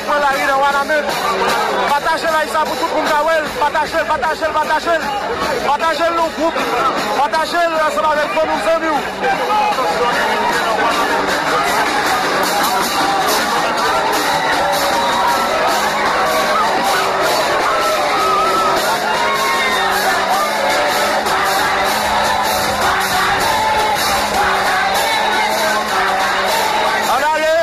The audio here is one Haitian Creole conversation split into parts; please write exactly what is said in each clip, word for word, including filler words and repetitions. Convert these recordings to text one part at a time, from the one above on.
Pran lari nan Wanament. Pataje live sa pou tout moun ka wè l. Pataje l, pataje l, pataje l. Pataje l nan gwoup. Pataje l ansanm avèk fanmi w, zanmi w. Ann ale!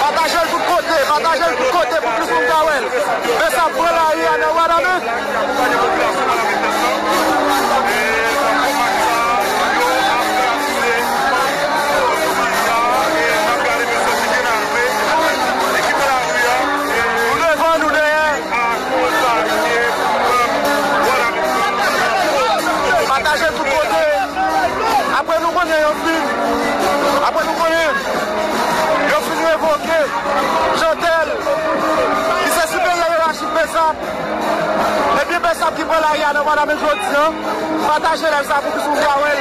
Pataje l tout kote, pataje l tout kote pou plis moun ka wè l. Bsap pran lari a nan Wanament. Nou devan, nou dèyè. Pataje tout kote. Apre nou konnen yo fin. Apre nou konnen yo fin revoke Jeantel, ki se siperyè yerachik Bsap. Ebyen, Bsap ki pran lari a nan Wanament jodi a. Pataje live sa pou plis moun ka wè l.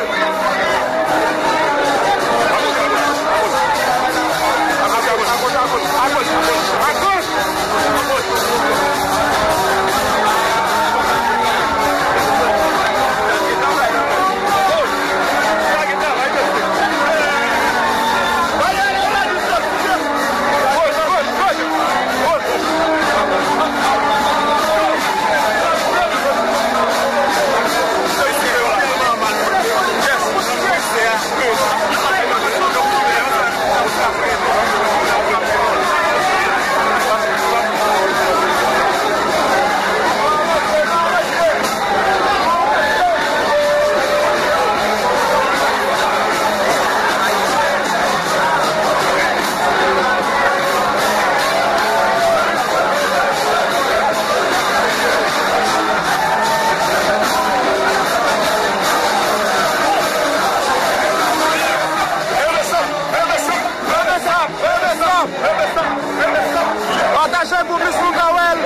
Pataje l pou plis moun ka wè l.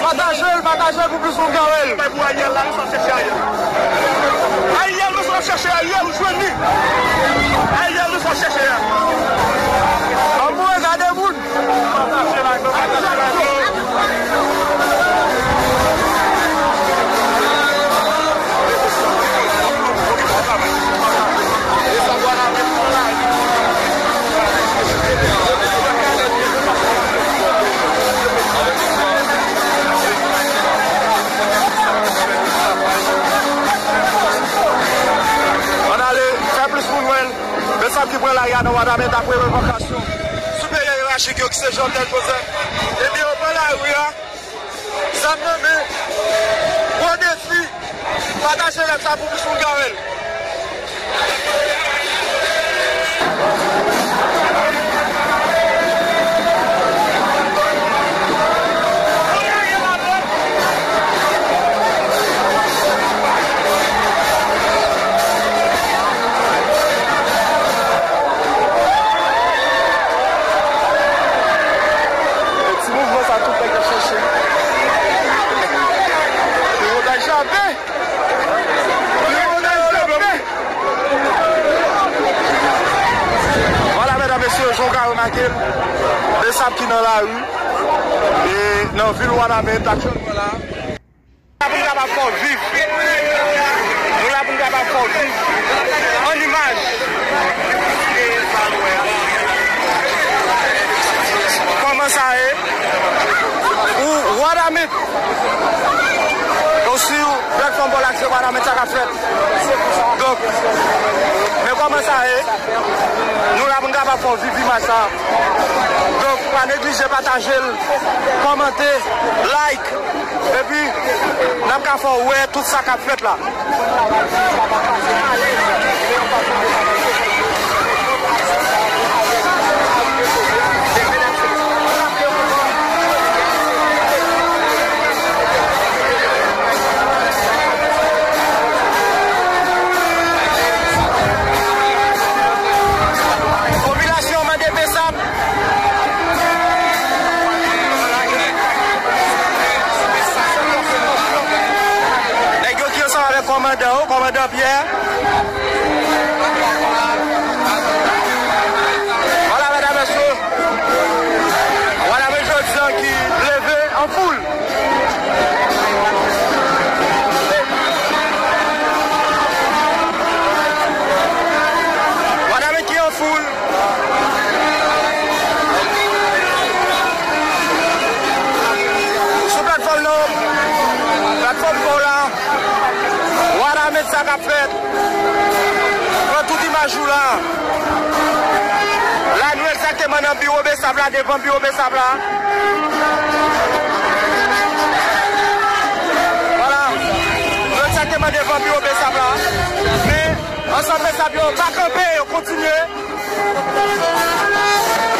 Pataje l, pataje l pou plis moun ka wè l. Ariel, nou sot ap chèche Ariel, ou jwenn li. Ariel, nou sot ap chèche a. Anmwe, gade moun. Ann ale, fè plis moun wè l. Bsap ki pran lari a nan Wanament apre revokasyon siperyè yerachik yo ki se Jeantel Joseph. Ebyen, yo pran lari a. Zam nan men. Gwo defi. Pataje live sa pou plis moun ka wè l. Ti mouvman sa tout nèg ap chèche. Yo ta chape. Yo ta chape. Vwala, medam, mesye, jan w ka remake l, Bsap ki nan lari e nan vil Wanament aktyèlman la. La pou n kapab fè w viv. Nou la pou n kapab fè w viv. An imaj. Kòman sa ye? Ou Wanament. Donk, si w bèk fanm bò la, se Wanament sa k ap fèt. Donk, men kòman sa ye? Nou la pou n kapab fè w viv imaj sa. Donk, pa neglije pataje l, kòmante, like, epi n ap ka fè w wè tout sa k ap fèt la. Popilasyon mande Bsap. Nèg yo ki ansanm avèk kòmandan yo, kòmandan Pierre. K ap fèt. Pran tout imaj ou la. La, nou egzakteman nan biwo BSAP la, devan biwo BSAP la. Vwala. Nou egzakteman devan biwo BSAP la. Men, ansanm BSAP yo pa kanpe, yo kontinye.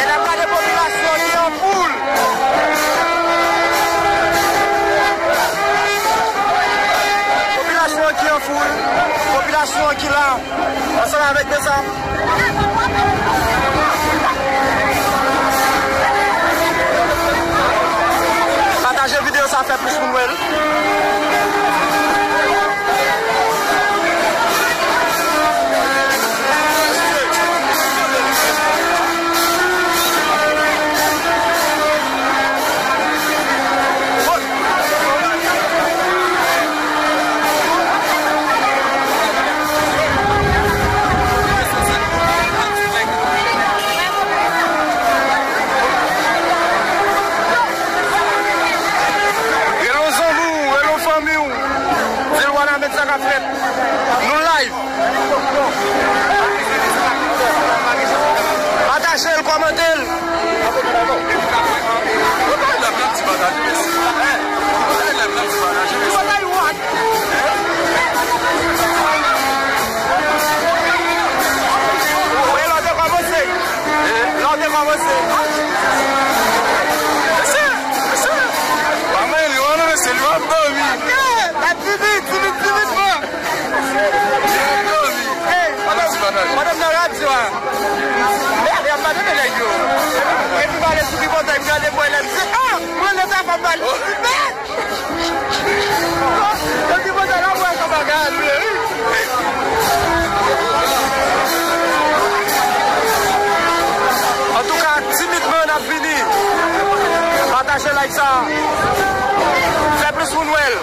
E n ap gade popilasyon ki an foul. Popilasyon ki an foul. Popilasyon ki la ansanm avèk BSAP. Pataje videyo sa, fè plis moun wè l. Rele yon zanmi w, rele yon fanmi w. Di l Wanament sa k ap fèt. Nou live. Pataje l, kòmante l. Wè, lè w te kòmanse. Lè w te kòmanse. Mesye, mesye. Pa manyen li, wi, non, mesye, li ap dòmi. Timid, timid, timid, timid, bro. Li ap dòmi. Hey, pandan, pandan m nan radyo a. Mèd, y ap pale de nèg yo. Epi pale sou tripotay, m gade bòy la, m di, ah, mwen lè sa fè m pale. Epi mwen la wè sa bagay a dwe, wi. Antouka, timidman n ap vini. Pataje live sa. Fè plis moun wè l.